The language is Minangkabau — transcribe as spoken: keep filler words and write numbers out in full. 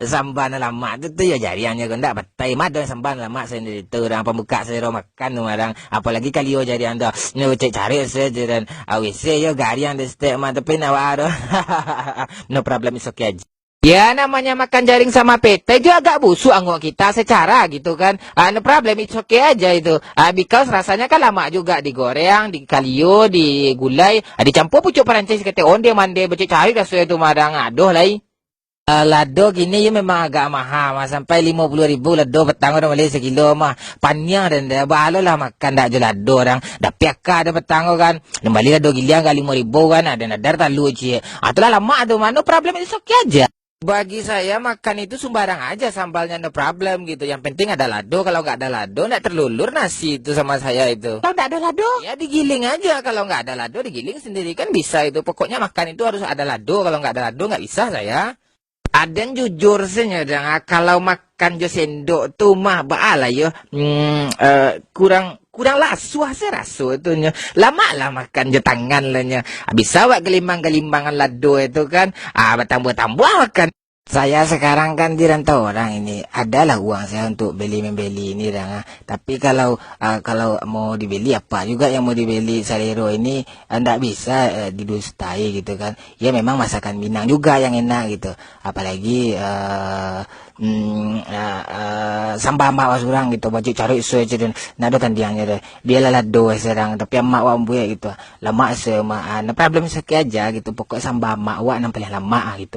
Samba nan lamak tu, tu yo jariang nyo ko ndak batai. Mah ado samba nan lamak sandiri tu, urang pambukak salero makan tu, marang. Apolagi kalio jariang tu. Nyo cek cari sajo dan A W C yo gariang di stek mah, tapi nak waro. No problem, it's okay aja. Ya, namanya makan jaring sama petai juga agak busuk anggok kita secara gitu kan. Ah, no problem, it's okay aja itu. Ah, because rasanya kan lamak juga, digoreng, dikalio, digulai, ah, dicampur pucuk parancis kete onde mande, becek cari raso itu marang. Aduh lai. Ah, lado kini yo memang agak maha mah, sampai limo puluah ribu lado patang urang bali sakilo mah. Paniang den deh, balo lah makan dak jo lado urang. Dapiak ka ado patang ko kan. Nan bali lado giliang agak limo ribu kan, ado nadar talu ciek. Ah, itulah lamak tu mah, no problem, it's okay aja. Bagi saya makan itu sembarang aja sambalnya, no problem gitu. Yang penting ada lado, kalau nggak ada lado nggak terlulur nasi itu sama saya itu. Kalau nggak ada lado? Ya digiling aja, kalau nggak ada lado digiling sendiri kan bisa itu. Pokoknya makan itu harus ada lado, kalau nggak ada lado nggak bisa saya. Aden jujur sajo, dang, ah, kalau makan jo sendok tu mah baalah yo, mm, eh, kurang kurang lasuah se raso tu nyo. Lamak lah makan jo tangan lah nyo. Ah, bisa awak galimbang-galimbangan lado itu kan. Ah, batambah-tambah makan. Saya sekarang kan di rantau orang ini, adalah uang saya untuk beli membeli ini, dang, ah. Tapi kalau, ah, kalau mau dibeli, apa juga yang mau dibeli, salero ini, ah, ndak bisa, eh, didustai gitu kan. Ya memang masakan Minang juga yang enak gitu. Apalagi, eh, mm, eh, eh, samba amak wak surang gitu, bacik carik suai cedon. Ndak ado tandiangnyo deh. Bialah lado surang, tapi amak wak buek gitu. Lamak se mak, ah, no problem, it's okay aja gitu. Pokok samba amak wak nan paling lamak ah gitu.